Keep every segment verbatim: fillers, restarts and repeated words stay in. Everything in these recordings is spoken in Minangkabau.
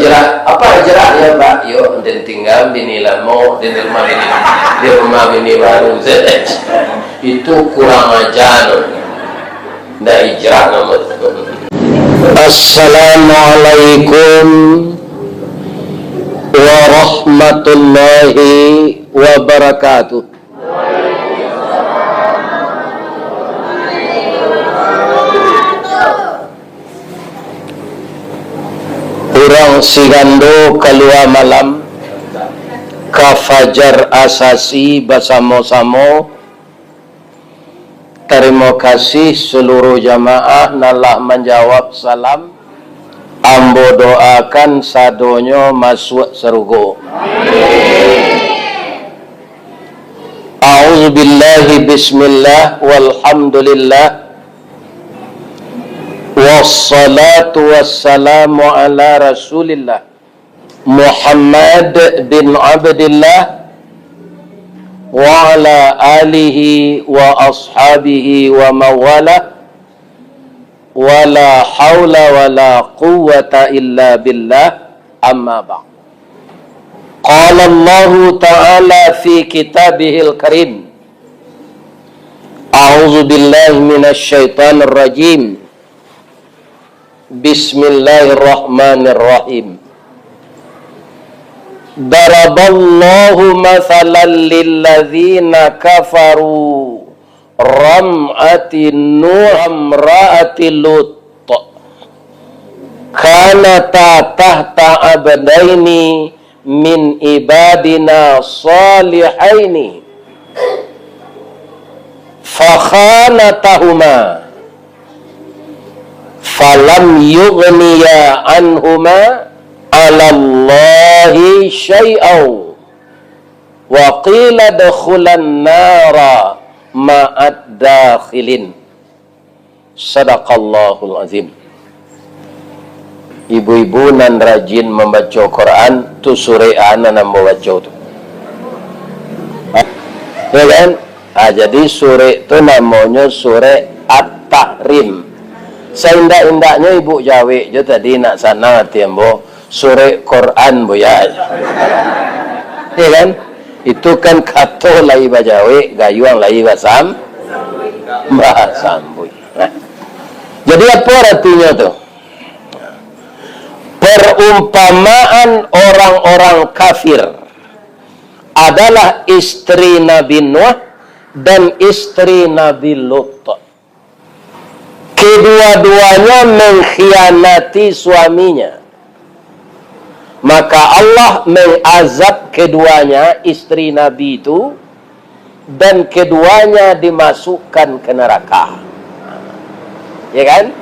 Hijrah, apa hijrah ya, Pak? Yo, den tinggal bini lamo, den di rumah bini, di rumah bini baru. Itu kurang ajar. Ndak hijrah namo tu. Assalamualaikum warahmatullahi wabarakatuh. Urang Sigando kalua malam ka Fajar Asasi basamo-samo. Tarimo kasih saluruh jamaah nan lah manjawab salam. Ambo doakan sadonyo masuak sarugo. A'udzubillahi, bismillah, walhamdulillah, wassalatu wassalamu ala rasulillah, Muhammad bin Abdillah, wa ala alihi wa ashabihi wa mawalah, wa la haula wa la quwwata illa billah, amma ba'd. Qala Allahu ta'ala fi kitabihil karim, a'udzu billahi minasy syaithanir rajim. Bismillahirrahmanirrahim. Daraballahu mathalan lilladzina kafaru ram'ati Nuh amra'ati Lut. Kanata tahta abdaini min ibadina salihaini. Fakhanatahuma. Falam yughniya anhuma alallahi syai'au. Wa qila dukhulan nara ma'ad dakhilin. Sadaqallahul azim. Ibu-ibu nan rajin mambaco Quran, tu surek a nan ambo baco tu. Ya kan? Ah, jadi surek tu namonyo surek At-Tahrim. Saindak-indaknyo ibu jawek jo tadi nak sanang ati ambo, surek Quran, Buya. Ya kan? Itu kan kato lai bajawek, gayuang lai basam-, basambuik. Nah. Jadi, apo aratinyo tu? Perumpamaan orang-orang kafir adalah istri Nabi Nuh dan istri Nabi Lut. Kedua-duanya mengkhianati suaminya. Maka Allah mengazab keduanya, istri Nabi itu, dan keduanya dimasukkan ke neraka. Ya kan?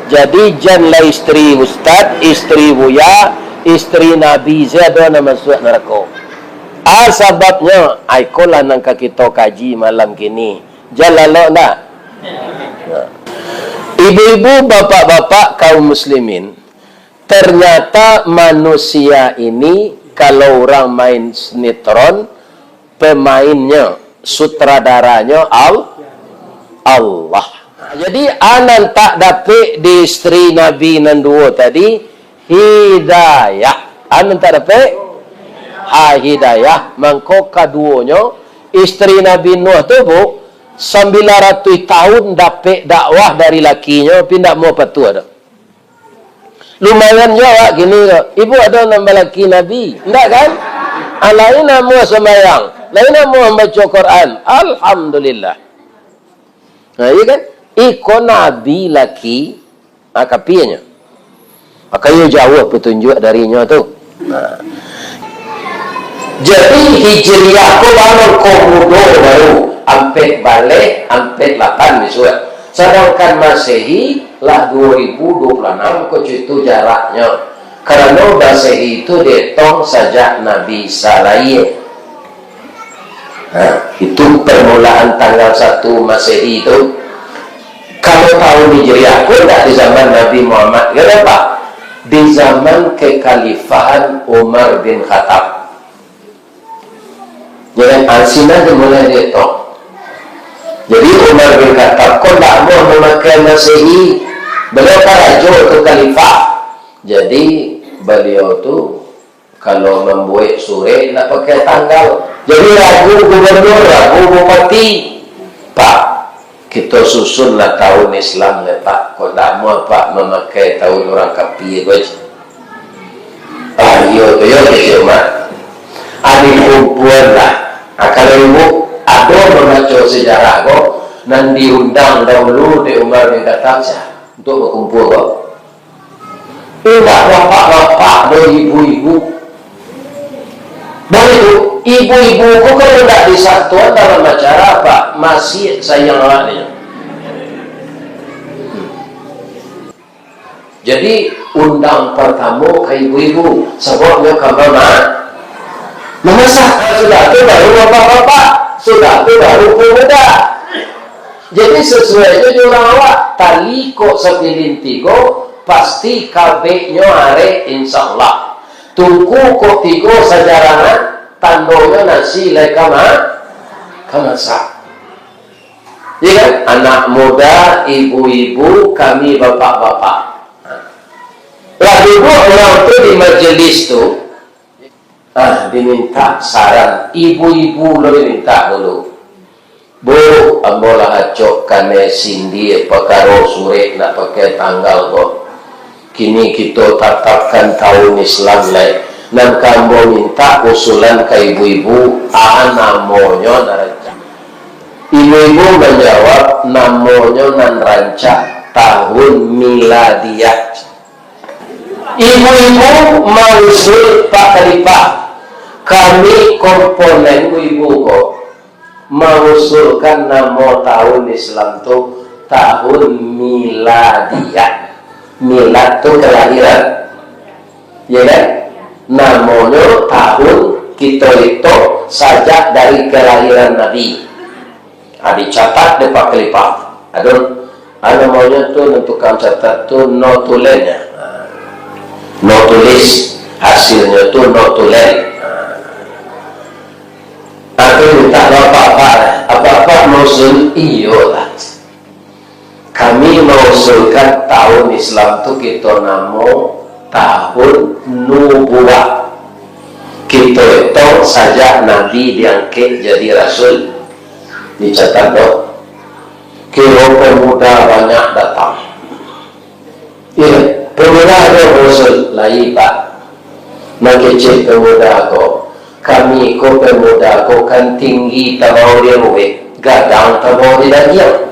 Jadi, jan lah istri ustaz, istri buya, istri Nabi sajo nan masuak neraka. Ah, sababnyo, ah, ikolah nan ka kito kaji malam kini. Jan lalok ndak? Ibu-ibu, bapak-bapak, kaum muslimin, ternyata manusia ini, kalau urang main sinetron, pemainnyo, sutradaranyo Al-, Allah. Jadi, a nan tak dapek di istri Nabi nan duo tadi, hidayah. A nan tak dapek? Ha, hidayah. Mangko kaduonyo, istri Nabi Nuh tu, Bu, sambilan ratuih tahun dapek dakwah dari lakinyo, tapi ndak mau patuah doh. Lumayan jo awak kini ko. Ibu ado nan balaki Nabi? Ndak kan? Ah, lain amuah sambayang, lain amuah mambaco Quran. Alhamdulillah. Nah, iya kan? Iko Nabi laki, ah, kapianyo. Maka iyo jauah patunjuak darinyo tu. Nah. Jadi, Hijriah ko baru ko mudo baru, ampek baleh, ampek lapan bisuak. Sadangkan Masehi lah duo ribu duo puluah anam ko cuitu jaraknyo. Karano Masehi tu dietong sajak Nabi Isa lahia. Nah, itu permulaan tanggal satu Masehi tu. Kalau tahun Hijriah ko ndak di zaman Nabi Muhammad, kenapa? Di zaman kekhalifahan Umar bin Khattab. Ya kan, ah, sinan dimulai dietong. Jadi, Umar bin Khattab ko ndak mau mamakai Masehi. Beliau kan rajo tu, khalifah. Jadi, Baliau tu, kalau mambuek surek, ndak pakai tanggal. Jadi, ragu gubernur, ragu bupati. Pak, kito susunlah tahun Islam lai, Pak. Kok ndak amuah, Pak, mamakai tahun urang kapia ko, cek. Ah, iyo tu, iyo, kecek Umar. Ado kumpuan lah. Ah, kalau ibu ado mambaco sejarah ko, nan diundang dahulu dek Umar bin Khattab, sia, untuak bakumpua ko. Indak bapak-bapak doh, ibu-ibu. Baitu, ibu-ibu ko kalau indak disatuan dalam acara, Pak, masih sayang awak ni. Jadi, undang partamo ka ibu-ibu, sabab nyo ka mama-, mamasak. Sudah tu baru bapak-bapak, sudah tu baru pemuda. Jadi, sasuai jo urang awak, tali kok sapilin tigo, pasti kabeknyo arek, insya Allah. Tungku kok tigo sajarangan, tandonyo nasi lai ka ma-, ka masak. Iya kan? Anak muda, ibu-ibu, kami bapak-bapak. Lah duduak urang tu di majelis tu, ah, diminta saran, ibu-ibu lo diminta dulu. Bu, ambo lah acok kanai sindia pakaro surek nak pakai tanggal ko. Kini kito tatapkan tahun Islam lai. Nan ka ambo minta usulan ka ibu-ibu, a namonyo nan rancak. Ibu-ibu manjawab, namonyo nan rancak tahun miladiah. Ibu-ibu mausul Pak Khalifah, kami komponen ibu-ibu ko mausulkan namo tahun Islam tu tahun miladiah. Milad tu kelahiran. Ya kan? Namonyo tahun kito itu sajak dari kelahiran Nabi. Ah, dicatat dek Pak Khalifah. Adun, ah, namonyo tu, nan tukang catat tu, notulen, ya. Ah, notulis, hasilnyo tu notulen. Ah. Aku minta lo apa-apa, apa-apa mausul, iyolah. Kami mausulkan tahun Islam tu kito namo tahun nubuah. Kito itu sajak Nabi diangkek jadi rasul. Dicatat doh. Kiro pemuda banyak datang. Iyo, pemuda ko mausul, lai, Pak. Mangecek pemuda ko, kami ko pemuda ko kan tinggi tabao di ruweh, gadang tabao di dagiang.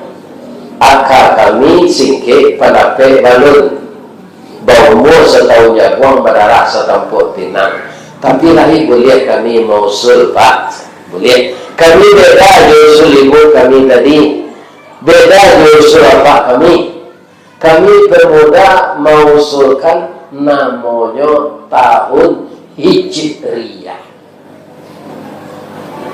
Aka kami singkek, pandapek balun. Baumua satahun jaguang, badarah satampok pinang. Tapi lai buliah kami mausul, Pak. Buliah. Kami beda jo usul ibu kami tadi. Beda jo usul apak kami. Kami pemuda mausulkan namonyo tahun Hijriah.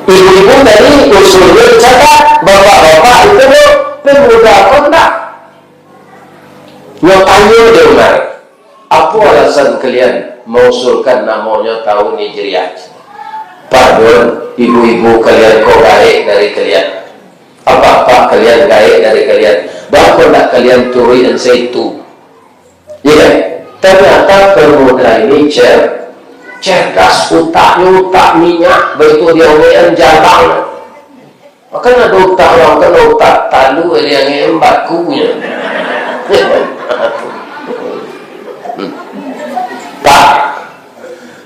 Ibu-ibu tadi usulnyo dicatat, bapak-bapak itu lo pemuda ko ndak. Nyo tanyo dek Umar, "Apo alasan kalian mausulkan namonyo tahun Hijriah?" Padahal ibu-ibu kalian ko gaek dari kalian. Apak-apak kalian gaek dari kalian. Baa kok ndak kalian turuik nan saitu? Iya kan? Ternyata pemuda ini cer-, cerdas, utaknyo utak minyak, baitu diangekan jalang. Kan ado utak urang, kan utak talu, diangekan bakunyo. Pak,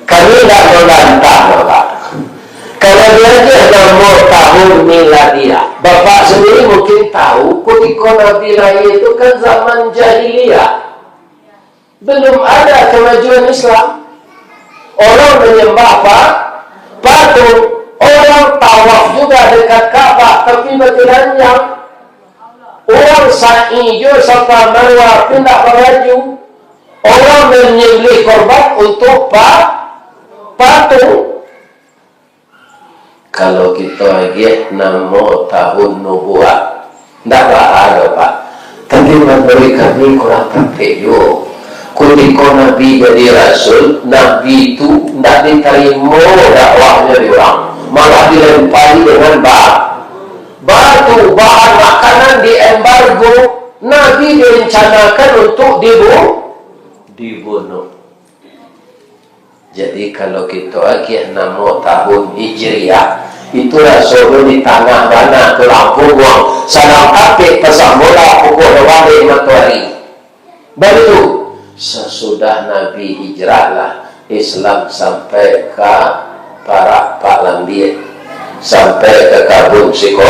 kami indak mambantah, Bapak. Kalau diagiah namo tahun miladiah, Bapak sandiri mungkin tahu, kutiko Nabi lahia itu kan zaman jahiliah. Belum ada kemajuan Islam. Orang manyambah apa? Patung. Orang tawaf juga dekat Ka'bah, tapi batilanjang. Urang sa'i jo Safa Marwah, tapi indak baraju. Urang manyambelih korban untuak pa-, patung. Kalau kito agiah namo tahun nubuah, ndak baa doh, Pak. Tapi manuruik kami kurang tapek juo. Kutiko Nabi jadi rasul, Nabi tu ndak ditarimo dakwahnyo di urang, malah dilempari dengan ba-, batu, bahan makanan diembargo, Nabi direncanakan untuak dibu-, dibunuh. Jadi, kalau kito agiah namo tahun Hijriah, itu raso tu di tangah bana tu lampu buang, sadang tapek pasang bola pukul dua baleh matoari. Baitu, sasudah Nabi hijrah lah, Islam sampai ka Parak Pak Lambik, sampai ka kabun siko,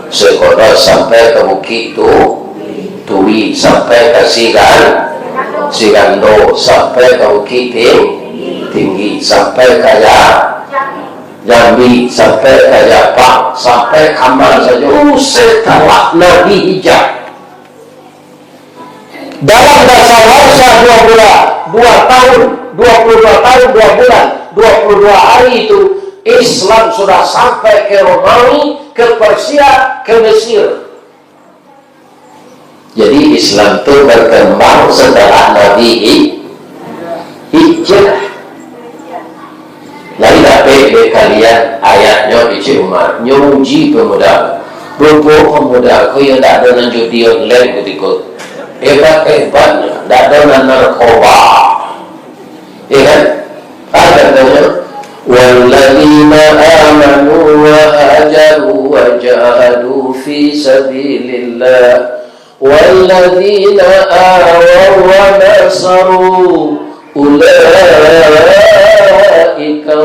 siko, sampai ka Bukik Tu, Turi, sampai ka Sigan, Sigando, sampai ka Bukik Ting-, Tinggi, sampai ka Ja-, Jambi, sampai ka Japang, sampai ka ma sajo. Setelah Nabi hijrah, dalam dasawarsa dua bulan, dua tahun, dua puluh dua tahun, dua bulan, dua puluh dua hari itu, Islam sudah sampai ke Romawi, ke Persia, ke Mesir. Jadi, Islam tu berkembang setelah Nabi hi-, hijrah. Lai dapek dek kalian ayatnyo, kecek Umar, nyo uji pemuda. Rupo pemuda ko iyo ndak ado nan judi online kutiko. Hebat-hebatnyo, ndak ado nan narkoba. Iyo kan? Kan katonyo, "Walladzina amanu wa hajaru wa jahadu fi sabilillah." Walladzina awaw wa nasaru, ulaika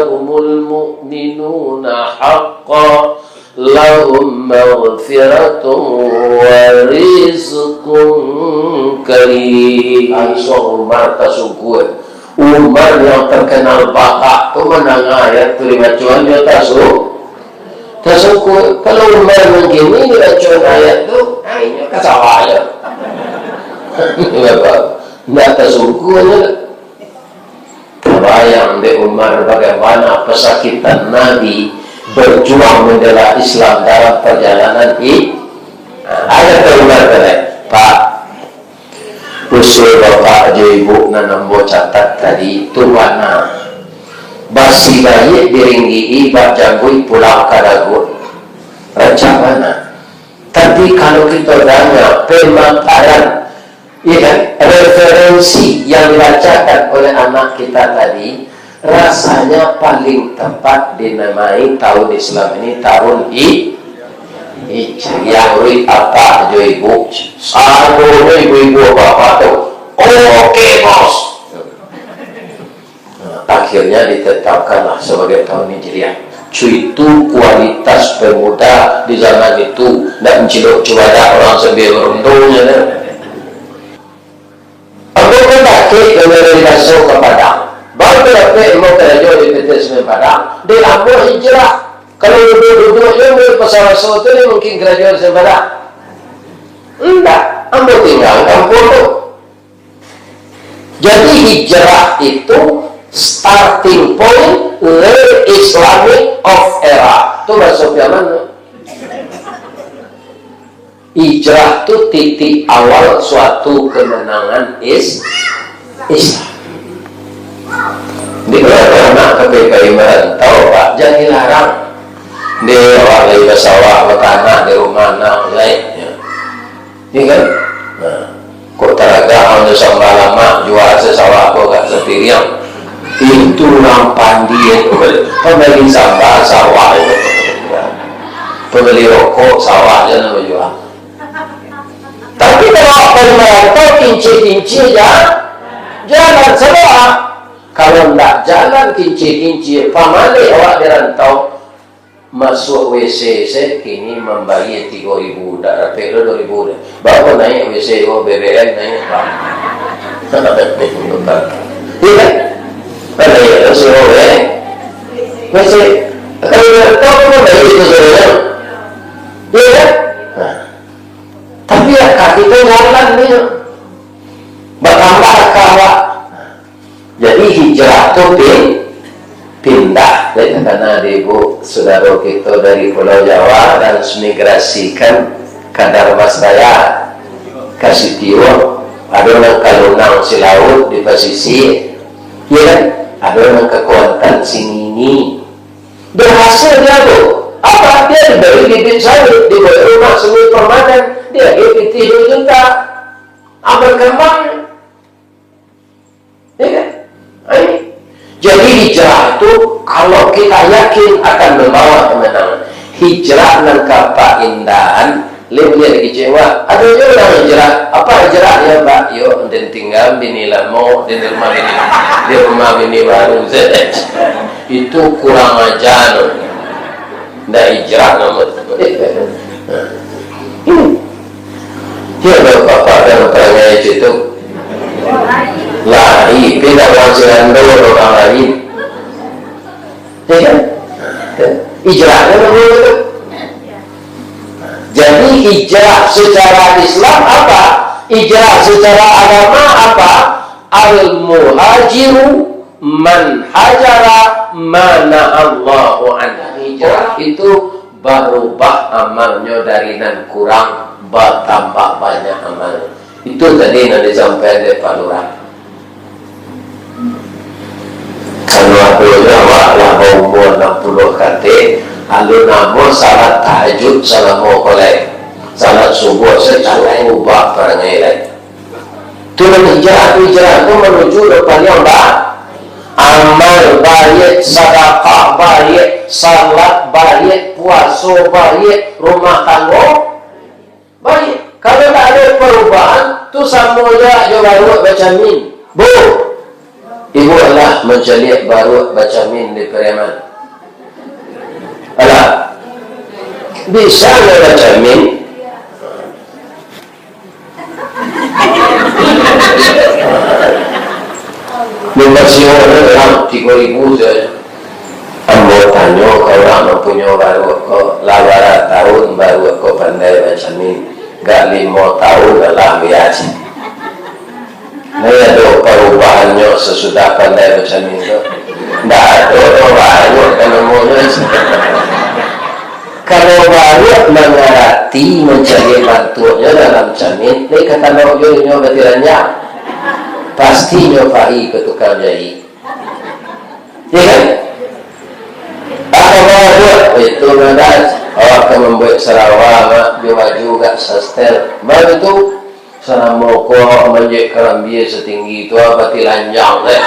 humul mu'minuna haqqan, lahum maghfiratun wa rizqun karim. Ai, Umar tasungkun. Umar yang terkenal bahak tu mandanga ayat tu dibacoan, inyo tasu-, tasungkun. Kalau Umar nan kini dibacoan ayat tu, ah, inyo ka sawah jo. Ndak tasungkun jo. Tabayang dek Umar bagaimana pesakitan Nabi berjuang membela Islam dalam perjalanan hi-, ah, ada tu Umar kata, "Pak, usul bapak jo ibu nan ambo catat tadi tu bana. Basi baiak diringgik-i, bak jangguik pulang ka daguak. Rancak bana. Tapi kalau kito danga pemaparan, ya kan, referensi yang dibacakan oleh anak kita tadi, rasanya paling tepat dinamai tahun Islam ini tahun hi-, Hijriah. Oi, apak jo ibu, sadonyo ibu-ibu, bapak-bapak tu, oke, bos." Nah, akhirnya ditetapkanlah sebagai tahun Hijriah. Cuitu kualitas pemuda di zaman itu, ndak mancilok cubadak urang sambil barundung, ya kan? Ambo kan dakek dari Baso ka Padang. Baru tu dapek ambo karajo di P T Semen Padang, dek ambo hijrah. Kalau duduak-duduak je di Pasar Baso tu, ni mungkin karajo di Semen Padang? Indak, ambo tingga kampuang tu. Jadi, hijrah itu starting point the Islamic of era. Tu bahaso Piaman tu. Hijrah tu titik awal suatu kemenangan is-, Islam. Di mana anak ka P K I merantau, Pak, jan dilarang. Di awak lai basawah, batanak di rumah anak lai. Ya. Ni kan? Nah, kok taragak ang jo samba lamak, jua se sawah ko agak sapiriang. Itu urang pandie tu, pambali samba sawah itu. Pambali rokok sawah je nan bajua. Tapi kalau awak pai marantau, kincia-kincia ja-, jalan sawah. Kalau ndak jalan kincia-kincia, pamaleh awak di rantau, masuak W C se kini mambayia tigo ribu, ndak dapek lo duo ribu doh. Baa naiak W C ko, B B M naiak, Pak. Iya kan? Naiak lo sewa W C. Kalau ndak tahu, mambayia itu saudara. Iya kan? Nah. Tapi ya, kaki tu jalan dia. Bertambah kawa. Jadi, hijrah tu pin-, pindah, dek, karena di ibu saudara kita dari Pulau Jawa transmigrasikan ka Dharmasraya, ka Sitiuak, ada nan ka Lunang Silaut di Pasisia, ya kan? Ada nan ka Kuantan Singini. Berhasil dia tu. Apa? Dia diberi bibit sawit, diberi rumah semi permanen, dia pitih dua juta. Ah, berkembang. Ya kan? Ah, ini. Jadi hijrah tu, kalau kita yakin, akan membawa kemenangan. Hijrah nan ka paindahan, lai buliah dikecewakan. Ado juo urang hijrah. Apa hijrah yo, Pak? Yo, den tingga bini lamo, den di rumah bini, di rumah bini baru. Itu kurang aja tu. Ndak hijrah namo tu. Yo, bapak-bapak kan parangai cak tu. Lai, pindah urang sirando urang lain. Ya kan? Hijrah kan namo tu. Jadi hijrah secara Islam apa? Hijrah secara agama apa? Al-muhajiru man hajara ma nahallahu anhu. Hijrah itu barubah amalnyo dari nan kurang, batambah banyak amal. Itu tadi nan disampaikan dek Pak Lurah. Karano apo, awak lah baumua anam puluah katek, alun namo salat tahajud salamo ko lai. Salat subuah sajo ubah parangai lai. Tu nan hijrah, tu hijrah tu manuju ka paliang ba-, amal baiak, sadakah baiak, salat baiak, puaso baiak, rumah tanggo baiak. Kalau ndak ado parubahan, tu samo ja jo baruak bacamin. Bu, ibu alah mancaliak baruak bacamin di Pariaman? Alah, bisa nyo bacamin? Mukasuik urang tigo ribu sajo. Ambo tanyo ka urang nan punyo baruak ko, lah bara taun baruak ko pandai bacamin? Gak limo taun lah ambiak. Lai ado parubahannyo sasudah pandai bacamin tu? Ndak ado doh, baruak kan namonyo. Kalau baruak mangarati mancaliak bantuaknyo dalam camin, lai ka tando jo inyo batilanjang. Pasti nyo pai ka tukang jaik. Ya kan? Atau baruak, itu nadas. Awak ka mambuek sarawa, mak, jo baju gak sastel. Baru tu, salamo ko manjek karambia satinggi tu, ah, batilanjang, eh.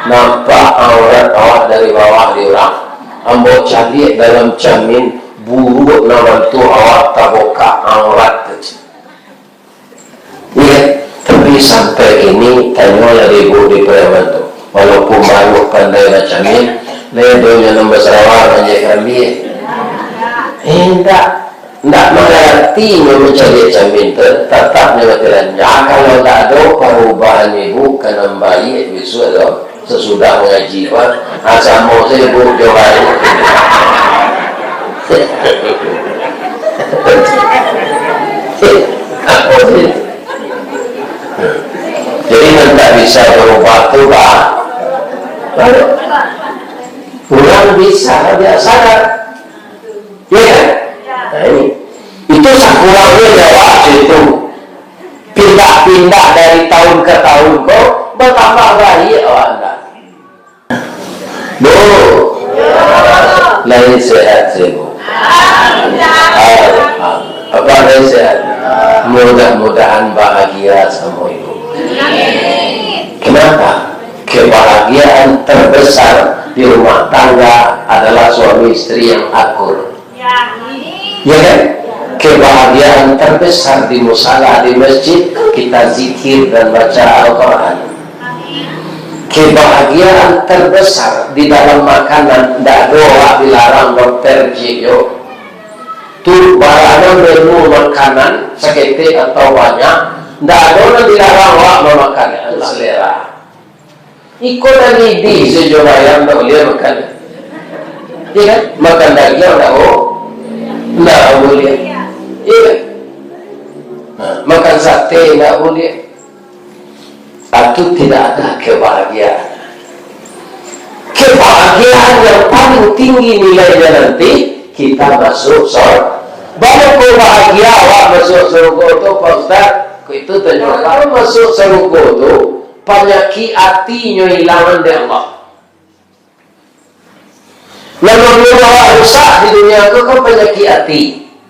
Nampak aurat awak dari bawah di urang. Ambo caliak dalam camin, buruak nan bantuak awak tabukak aurat tu. Iya, tapi sampai kini, tanyolah dek ibu di Pariaman tu. Walaupun baruak pandai bacamin, lai ado nyo nan basarawa manjek karambia? Indak. Ndak mangarati nyo mancaliak camin tu, tatap nyo batilanjang. Kalau ndak ado parubahan ibu ka nan baiak bisuak tu, sasudah mangaji tu, ah, samo sajo ibu jo baruak. Apo sih? Jadi, nan tak bisa barubah tu, ba-, urang bisa, biaso lah. Iya kan? Nah, ini. Itu sakurangnyo jawab situ. Pindah-pindah dari tahun ke tahun ko, batambah baiak awak ndak? Bu, lai sehat, Bu? Alhamdulillah. Apa lai sehat? Mudah-mudahan bahagia samo ibu. Kenapa? Kebahagiaan terbesar di rumah tangga adalah suami istri yang akur. Ya kan? Kebahagiaan terbesar di musala, di masjid, kita zikir dan baca Al-Quran. Kebahagiaan terbesar di dalam makanan, ndak ado awak dilarang berperjik yo. Tu, barano menu makanan, saketek atau banyak, ndak ado nan dilarang awak mamakan, selera. Iko nan idi sajo ayam ndak buliah makan. Iya kan? Makan dagiang ndak bu-, ndak buliah. Iya kan? Nah, makan sate ndak buliah. Itu tidak ada kebahagiaan. Kebahagiaan yang paling tinggi nilainya nanti, kita masuk sor-, banyak ko bahagia awak masuk surga tu, Pak Ustaz. Ko itu tanyo, kalau masuk surga tu, panyakik atinyo ilangan dek Allah. Nan mambuek awak rusak di dunia ko kan panyakik ati.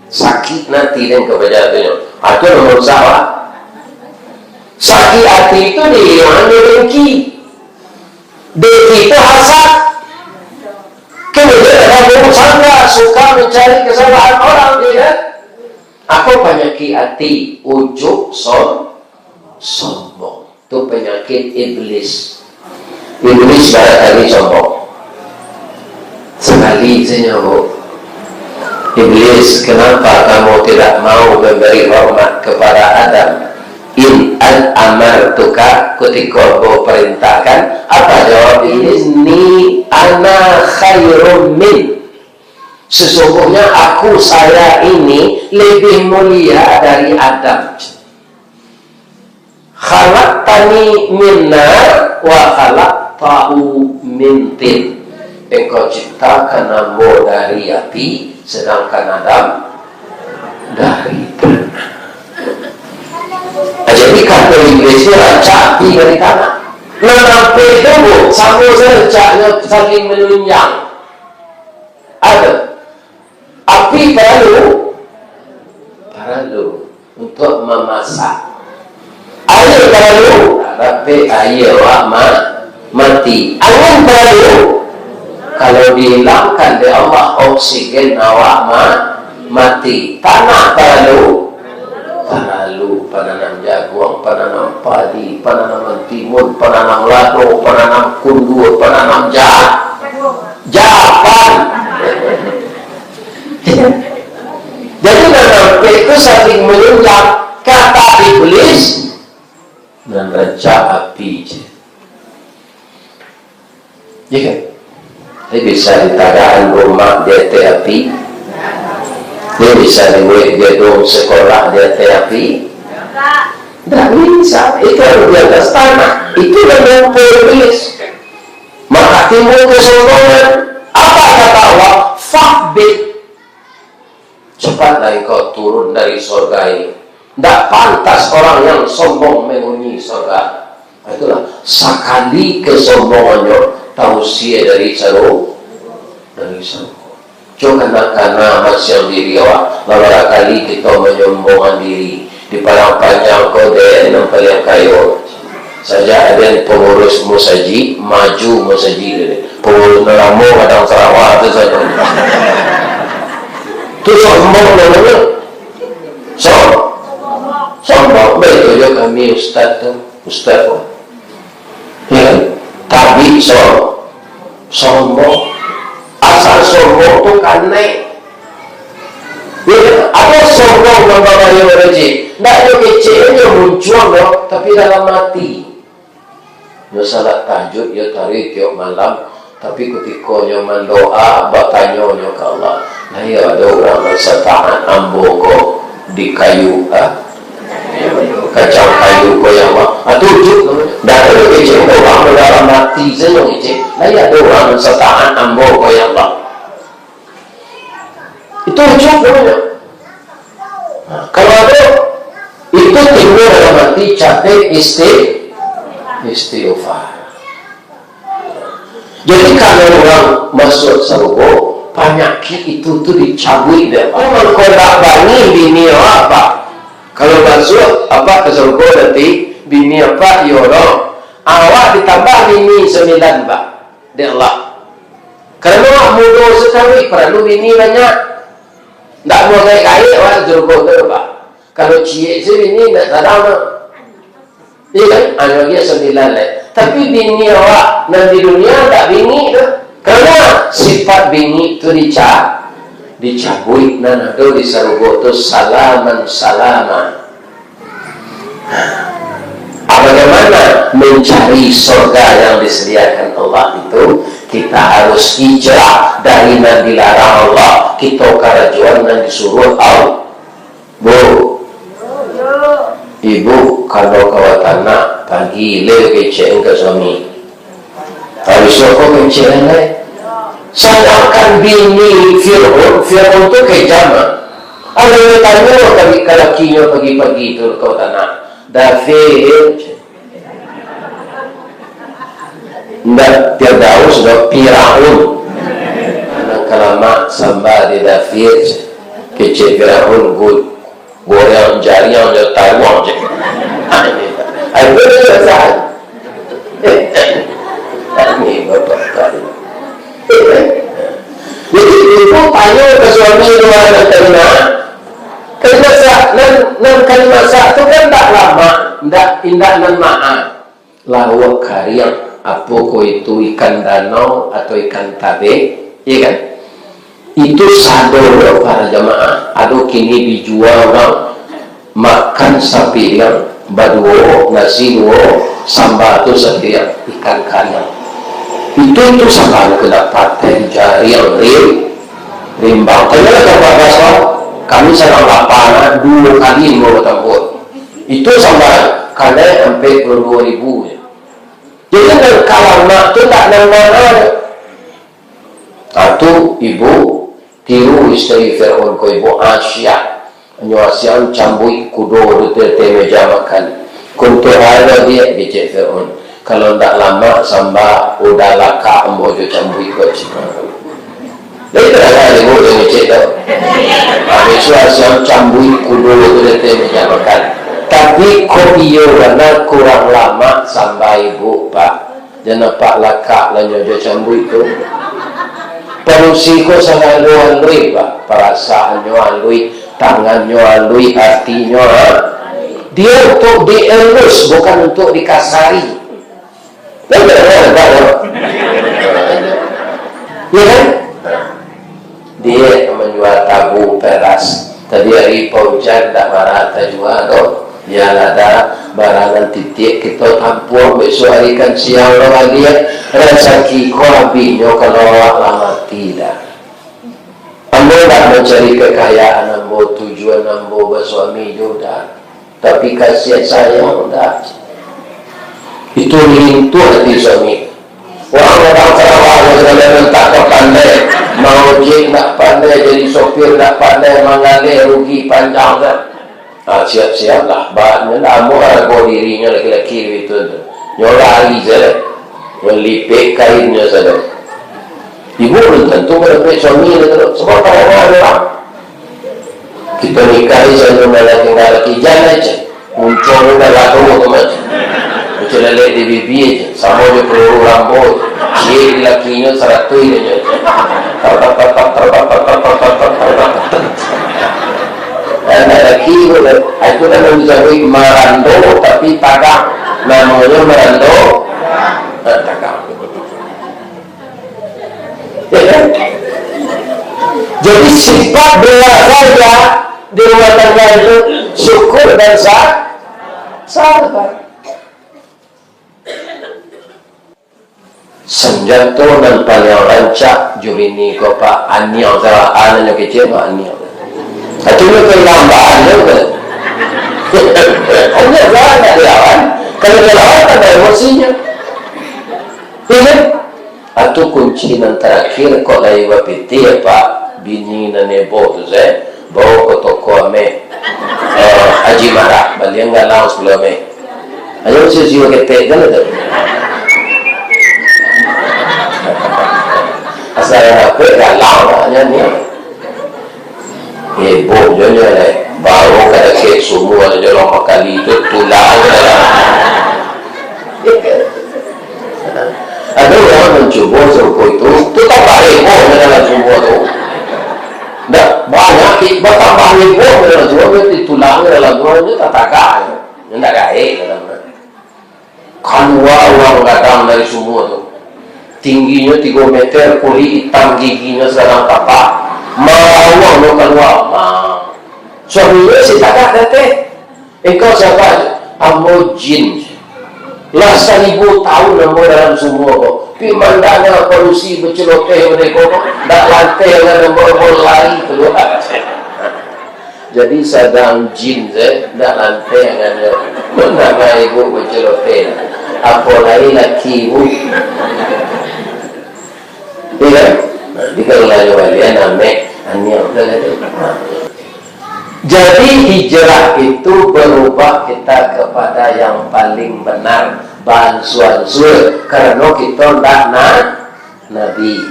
Sakik ati den kabaja atinyo. Itu nan marusak awak. Sakik ati tu diilangan dek dengki. Dek itu hasad. Kemudian ada buruk sangka, suka mencari kesalahan orang, ya kan? Apa panyakik hati? Ujub, som-, sombong. Tu panyakik iblis. Iblis barangkali sombong. Sakali sajo, Bu. "Iblis, kenapa kamu tidak mau memberi hormat kepada Adam? In an amartuka, kutiko ambo parintahkan." Apa jawab Iblis? "Ni ana khairum min." Sesungguhnya aku, saya ini, lebih mulia dari Adam. "Khalaqtani min nar wa khalaqtahu min tin." Engkau ciptakan ambo dari api, sedangkan Adam dari tanah. Nah, jadi kato Iblis tu rancak api dari tanah. Nah, sampai tu, Bu, samo sajo rancaknyo saling manunjang. Ado. Api paralu, paralu untuak mamasak. Aia paralu, rapek aia awak ma-, mati. Angin paralu, kalau dihilangkan dek Allah, oksigen awak ma-, mati. Tanah paralu, paralu pananam jaguang, pananam padi, pananam timun, pananam lado, pananam kundur, pananam ja-, japan. Jadi, nan ampek tu saling manunjang. Kata Iblis, "Nan rancak api je." Ya kan? Jadi, bisa ditadakan rumah di ateh api. Jadi, bisa dibuat gedung sekolah di ateh api. Ndak bisa. Itu harus di atas tanah. Itu nan ampek Iblis. Maka timbul kesombongan. Apa kata Allah? "Fahbit." Cepatlah engkau turun dari sorga ini. Ndak pantas orang yang sombong menghuni sorga. Itulah, sakali kesombongannyo, tausia dari saru-, dari sarugo. Jo kana-kana masiang diri awak, lah bara kali kito manyombongan diri. Di Padang Panjang ko den nan paliang kayo. Sajak aden pangurus musajik, maju musajik tu. Pangurus nan lamo kadang sarawak tu sajo. Tu sombong namonyo. So-, sombong. Baitu jo kami ustaz tu, ustaz tu. Ya kan? Tabik so-, sombong. Asal sombong tu kanai. Ya kan? Ado sombong nan babayo rajin. Ndak jo kecek jo muncuang doh, tapi dalam ati. Nyo salat tahajud, iyo tarawih tiok malam, tapi kutiko nyo mandoa, batanyo nyo ka Allah, "Lai ado urang nan sataat ambo ko di kayu, ah, kacang kayu ko, ya Allah?" Ah, tu ujub namonyo. Ndak ado kecek doh, urang dalam ati sajo ngecek, "Lai ado urang nan sataat ambo ko, ya Allah?" Itu ujub namonyo. Nah, kalau ado, itu timbul dalam ati capek isti-, istighfar. Jadi, kalau urang masuak sarugo, panyakik itu tu dicabuik dek Allah. Mangko ndak bangih bini awak, Pak. Kalau masuak, Apak ka sarugo nanti, bini Apak iyo doh. Awak ditambah bini sambilan, Pak. Dek Allah. Karano mudo sakali, paralu bini banyak. Ndak mau gaek-gaek awak sarugo tu, Pak. Kalau ciek se bini, ndak sadang tu. Iyo kan? Anu lagi sambilan lai. Tapi bini awak nan di dunia ndak bingik tu. Karano sifat bingik tu dica-, dicabuik, nan ado di sarugo tu salaman salama. Bagaimana mencari sorga yang disediakan Allah itu? Kita harus hijrah dari nan dilarang Allah, kita karajoan nan disuruh Allah. Bu, ibu, kalau ka batanak, pagi le kecek ka suami. Habis tu ko kecek lai. Sadangkan bini Fir'aun, Fir'aun tu kejam, ah. Kalau ditanyo ka, ka lakinyo pagi-pagi tu ka batanak, "Dafir." Ndak Firdaus, ndak Firaun. Nan kalamak samba di dapia, kecek Firaun, go-, goreng jariang jo taruang je. Ai, itu dia rasa. Anu ka suami tu mah nan ka dimasak. Ka dimasak, nan, nan ka dimasak tu kan ndak lamak, ndak, indak nan maak. Lauak kariang, apo ko itu ikan danau atau ikan tabek, iya kan? Itu sadonyo para jamaah, ado kini dijual urang. Makan sapiriang, baduo, nasi duo, samba tu sapiriang, ikan kariang. Itu, itu samba tu ka dapat dari jariang ri-, rimbang. Tanyolah ka Pak Basma, kami sadang lapa, duo kali ambo batampuah. Itu samba kanai ampek puluah duo ribu je. Jadi, nan ka lamak tu ndak nan maak. Nah, tu ibu tiru isteri Firaun ko, ibu Asiah. Nyo Asiah cambuik kudo di ateh meja makan. Untuak apo diak, kecek Firaun. Kalau ndak lamak samba, udah lakak ambo jo cambuik ko, cek. Jadi, kadang-kadang ibu jo ngecek tu. Habis tu, Asiah cambuik kudo tu di ateh meja makan. Tapi, kok iyo bana kurang lamak samba ibu, Pak. Jan nampak lakak lah nyo jo cambuik tu. Padusi ko salalu aluih, Pak. Parasaannyo aluih, tangannyo aluih, atinyo, ha? Dia untuk dielus, bukan untuk dikasari. Betul, Pak, ya? Ya kan? Dia manjua tabu peras. Tadi hari paujan ndak marah tajua doh. Bialah dah, barang nan titiak kito tampuang, besok hari kan siang doh baliak. Rasaki ko abihnyo kalau awak lah mati dah. Ambo ndak mancari kakayaan ambo, tujuan ambo basuami jo dah. Tapi kasih sayang dah. Itu lintuah hati suami. Urang kadang-kadang, urang kadang-kadang tak pandai, maojek ndak pandai, jadi sopir ndak pandai, manggaleh rugi panjang dah. Ah, siap-siaplah. Ba-, nyo ndak amuah harago dirinyo laki-laki itu tu. Nyo lari sajo. Nyo lipek kainnyo sajo. Ibu belum tentu mendapek suami tu. Sebab kadang-kadang urang, kito nikah ni selalu malah tinggal laki jan aja. Muncul udah lato tu mah. Muncul lelek di bibia je. Samo jo peluru Rambo. Ciek di lakinyo saratuih je. Anak laki tu, itu kan yang disebut marando tapi tagang. Namanya marando, nah, tagang. Ya kan? Jadi sifat bela saja di rumah tangga itu syukur dan sa-, sabar. Sanjato nan paliang rancak jo bini ko, Pak, aniang salah, anaknyo kecil, Pak, aniang. Tapi nyo kehilangan, nyo kan. Aniang salah nak dilawan. Kalau dilawan, tambah emosinyo. Iya kan? Atu kunci nan tarakhir, kok lai bapitih, Pak, bini nan heboh tu, se, bao ka toko ameh, eh, Haji Marah, balian galang sapuluah ameh. Ayo, sio-sio ketek kan tu. Asal rapek galang, maknyo ni. Heboh jo nyo lai. Baru ka dakek sumua jo lomah kali tu, tulang jo lah. Ado urang mancubo sarupo itu, tu tambah heboh jo dalam sumua tu. Ndak banyak, ti-, batambah heboh jo dalam sumua, tu tulang jo dalam sumua, tu tatagak. Ndak gaek dalam tu. Kalua urang gadang dari sumua tu. Tingginyo tigo meter, kulik itam, giginyo sagadang kapak. Marauang nyo kalua. Ma-, suaminyo si tagak di ateh. "Engkau siapa?" "Ambo jin." "Lah saribu tahun ambo dalam sumua ko. Pi mandanga padusi baceloteh model ko, ndak lanteh nan ambo, ambo lari kalua." Jadi sadang jin se, ndak lanteh angannyo. Mandanga ibu baceloteh. Apo lai laki ibu. Iya kan? Nah, di kalau lah nyo balian, amek, aniang, dah lah tu. Nah. Jadi hijrah itu berubah kita kepada yang paling benar, baansua-ansua, karano kito ndak na-, Nabi.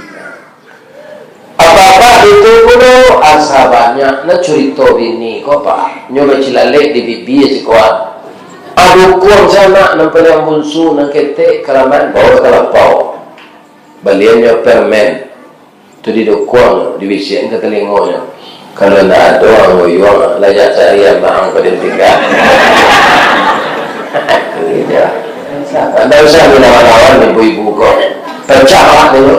Apa-apa itu pulo asa banyak, nah, curito bini ko, Pak. Nyo bacilalek di bibia sikoan. Adukuang sanak nan paliang bunsu, nan ketek, kalaman, bawa ka lapau. Baliannyo permen. Tu didukuang, dibisiakan ka talingonyo. Kalau ndak ado ang Uyuang, lah jak cari abang ang paling tingga. Itu je. Ndak usah dilawan-lawan ibu-ibu ko. Pecah awak dulu.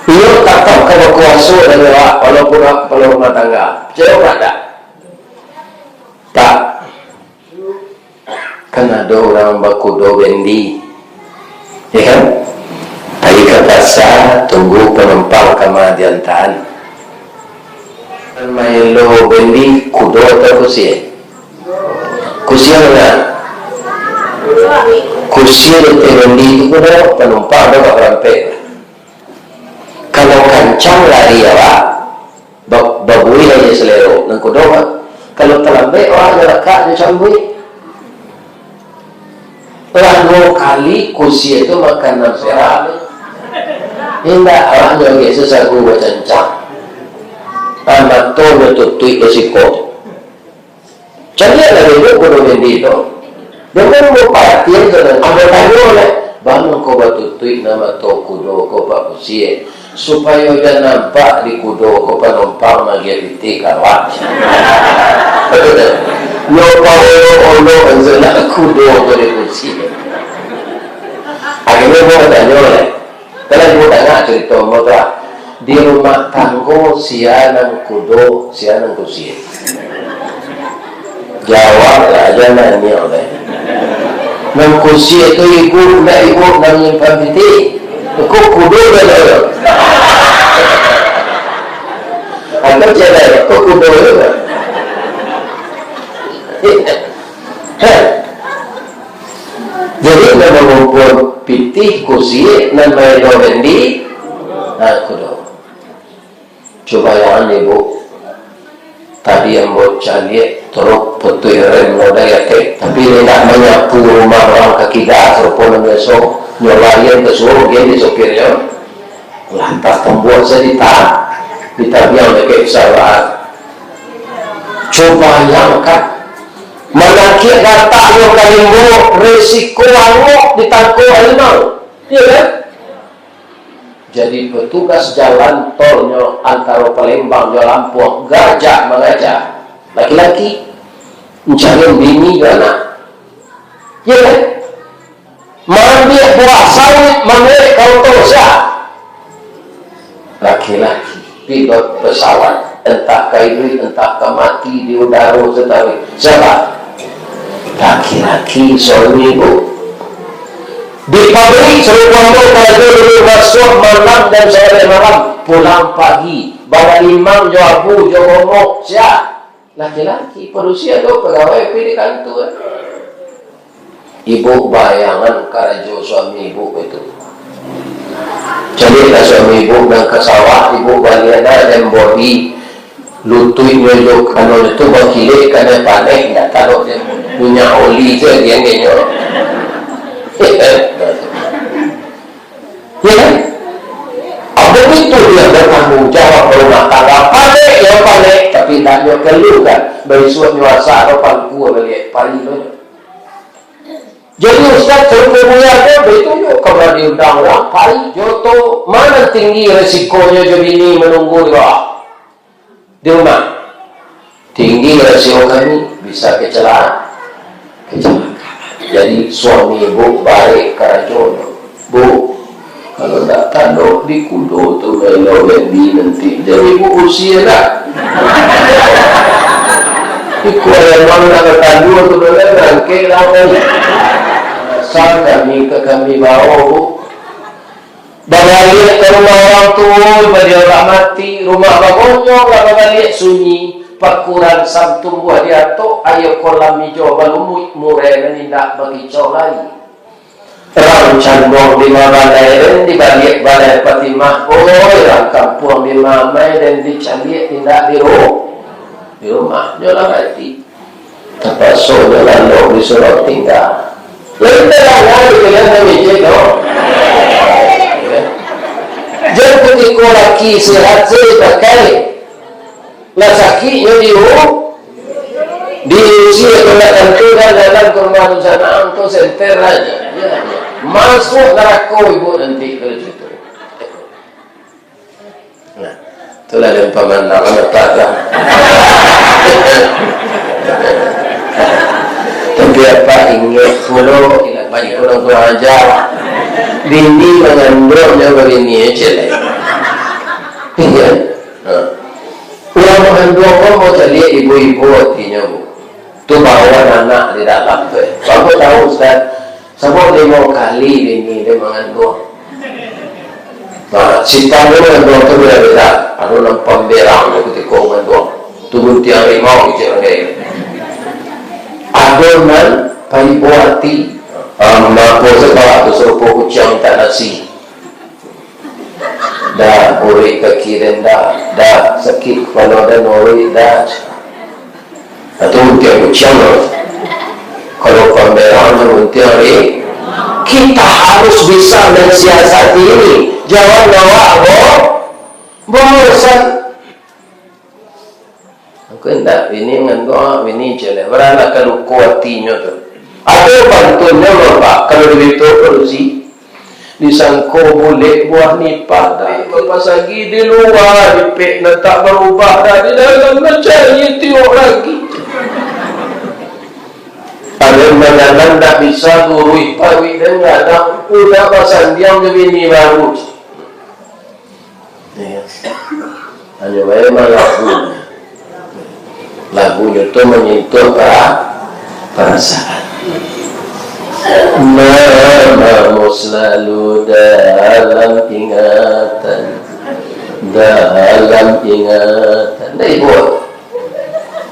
Inyo tatap ka bakuaso dari awak, walaupun awak kapalo rumah tangga. Picayo awak ndak? Tak. Kan ado urang bakudo bendi, ya kan? Pai ka pasa, tunggu panumpang ka ma diantaan. Maelo bendi, kudo atau kusie? Kusie manga? Kusie di ateh bendi tu kudo, panumpang tu ka parampek. Kalau kancang lari awak, ba-, babuih aja salero, nan kudo mah. Kalau talambek, awak nyo lakak jo cambuik. Lah duo kali kusie tu makan nan perak. Indak, awak nyo agak sasagu bacancang. Ah, mato nyo tutuik jo siko. Caliaklah dulu kudo bendi tu. Jangan baparatian sadang. Ambo tanyo lah, "Baa mangko batutuik nan mato kudo ko, Pak Kusie, supayo jan nampak di kudo ko panumpang magiah pitih ka awak?" Nyo paolok-olok sajo lah kudo ko di kusie. Akhirnyo ambo batanyo lah. Kalau ibu danga carito ambo tu lah, di rumah tanggo sia nan kudo, sia nan kusie? Jawablah, jan nanya lai. Nan kusie tu ibu, ndak ibu nan manyimpan pitih. Ko kudo dah tu. Atau cewek, ko kudo tu. Heh. Jadi, nan mangumpua pitih kusie, nan maelo bendi, nah, kudo. Cubo bayangkan, Ibu. Tadi ambo caliak truk putuih rem roda ateh, tapi indak manyapu rumah urang ka kida, sarupo nan biaso, nyo larian ka suok, gen di sopirnyo. Lantas tambuah sajo dita-, ditabiang dakek pesawat. Cubo bayangkan, manakiak gatak nyo ka limbo, resiko angok ditangko harimau. Iyo kan? Jadi, petugas jalan tolnyo antaro Palembang jo Lampung gajah mangaja. Laki-laki mancari bini jo anak. Iyo kan? Maambiak buah sawit, manuwek ka oto, sia? Laki-laki, pilot pesawat, entah ka iduik, entah ka mati di udaro sataruih. Sia? Laki-laki, suami ibu. Di pabrik, sarupo ambo karajo dulu, masuak malam dan sabaliak malam, pulang pagi, baralimang jo abu, jo momok, sia? Laki-laki, padusi ado pagawai, tapi di kantua. Ibu bayangan karajo suami ibu itu. Caliaklah suami ibu nan ka sawah, ibu baliak nak dem body, lutuiknyo jo anu tu bakilek, kanai paneh, indak taruah dem minyak oli tu, diangenyo. Ya kan? Abah itu dia bertanggung jawab rumah tangga. Panek, ya panek, tapi indak nyo keluhkan. Baisuak nyo asa, lo pangku baliak, pai lo. Jadi, ustaz, sarupo buya ko, batunjuk ka ma diundang urang, pai, jo tu, ma nan tinggi resikonyo jo bini manunggu di bawah? Di rumah. Tinggi rasio kami, bisa kecela-, kecelakaan. Jadi, suami ibu barek karajonyo. "Bu, kalau ndak tandok di kudo tu, melo baby nanti." Jadi, ibu usia dah. Iko ayam nak bertanduk tu, dah rangkek lah, kan. Asal kami ka kami bawa, Bu. Babaliak ka rumah urang tuo, baliau lah mati, rumah bagonyong lah babaliak sunyi, pakuran sam tumbuah di atok, aia kolam ijo balumuik, murai nan indak bakicau lai. Rang canduang di ma balai den, di baliak balai Fatimah, oi, rang kampuang di ma amai den, dicaliak indak di ru-, di rumah, nyo lah mati. Tapaso nyo lalok disuruah tingga. Lain dalam hari pilihan namijik tu. Jan kutiko laki sehat se dipakai. Lah sakik nyo diu-, diusi atau nak tantu kan dalam ke rumah dunsanak tu senter aja. Masuak narako ibu nanti kalau cerita. Itulah dan pamandangan apa dah. Tapi apa ingat pulo, bagi kurang-kurang aja. Bini manganduang nyo babini aja lah. Iya. Ha. Urang manganduang ko mau cari ibu-ibu artinyo, Bu. Tu bawaan anak di dalam tu, eh. Baru tahu, Ustaz. Sabab limo kali bini dia manganduang. Nah, sitan tu manganduang tu beda-beda. Ado nan pamberang tu kutiko manganduang. Tu buntiang rimau kecil dia. Ado nan paibo ati. Ah, mako sebab tu sarupo kuciang mintak nasi. Dah, urik kaki den dah. Dah, sakik kapalo den, urik dah. Nah, tu untiang kuciang tu. Kalau pamberangnyo untiang ni, kita harus bisa mensiasati ini. Jangan bawa bo-, bosan. Aku indak, bini manganduang, bini celeh. Baranak ka luko atinyo tu. Ado pantunnyo mah, Pak, kalau di Bito Padusi. Disangko bulek buah nipah, dah, kipas agi di lua, dipek nan tak barubah, dah, di dalam nan cari tiok lagi. Ado nan dalam ndak bisa guruih paruik, dan gadang, udah basandiang jo bini baru. Iyo. Hanyo bae mah lagu. Lagunyo tu manyentuh pa-, parasaan. Namamu selalu dalam ingatan, dalam ingatan. Dah ibu.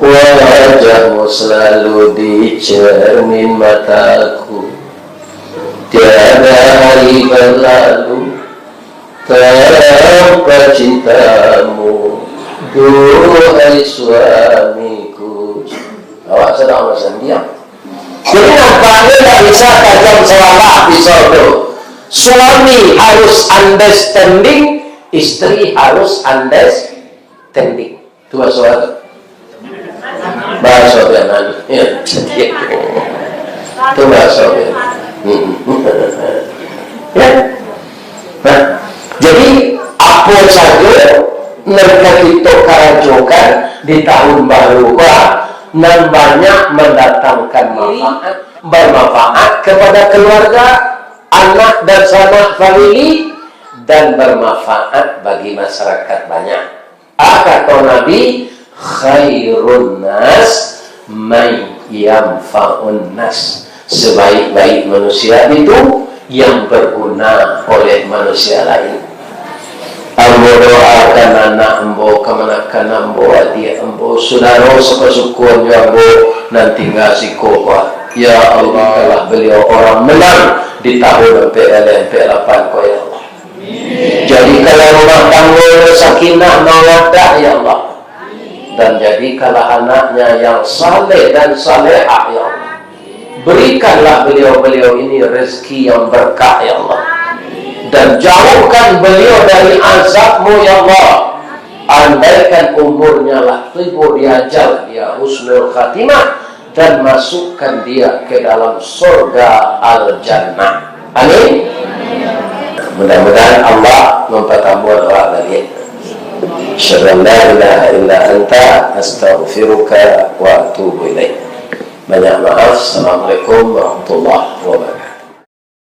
Wajahmu selalu di cermin mataku. Tiada hari berlalu tanpa cintamu, duhai suamiku. Awak sadang basandiang. Jadi, nampaknyo ndak bisa tajam sawalah pisau tu. Suami harus understanding, istri harus understanding. Tu bahaso apo tu? Bahaso Piaman. Ya. Tu bahaso Piaman. Hmm. Ya. Nah, jadi, apo sajo nan ka kito karajokan di tahun baru, bah, nan banyak mandatangkan manfaat, bermanfaat kepada keluarga, anak dan sanak, famili, dan bermanfaat bagi masyarakat banyak. Ah, kato Nabi, "Khairun nas man yanfa'un nas." Sebaik-baik manusia itu yang berguna oleh manusia lain. Ambo doakan anak ambo, kamanakan ambo, adiak ambo, sudaro sapasukuan jo ambo nan tingga siko, Pak. Ya Allah, berikanlah beliau orang menang di tahun ampek lapan ko, ya Allah. Jadikanlah rumah tangga sakinah mawaddah, ya Allah. Dan jadikanlah anaknya yang saleh dan salehah, ya Allah. Berikanlah beliau-beliau ini rezeki yang berkah, ya Allah. Dan jauhkan beliau dari azab-Mu, ya Allah. Andaikan umurnya lah tibo di ajal dia husnul khatimah, dan masukkan dia ke dalam surga Al-Jannah. Amin. Mudah-mudahan Allah mampatambuah doa baliak. Asyhadu an la ilaha illa anta, astaghfiruka wa atubu ilaik. Banyak maaf. Assalamualaikum warahmatullahi wabarakatuh.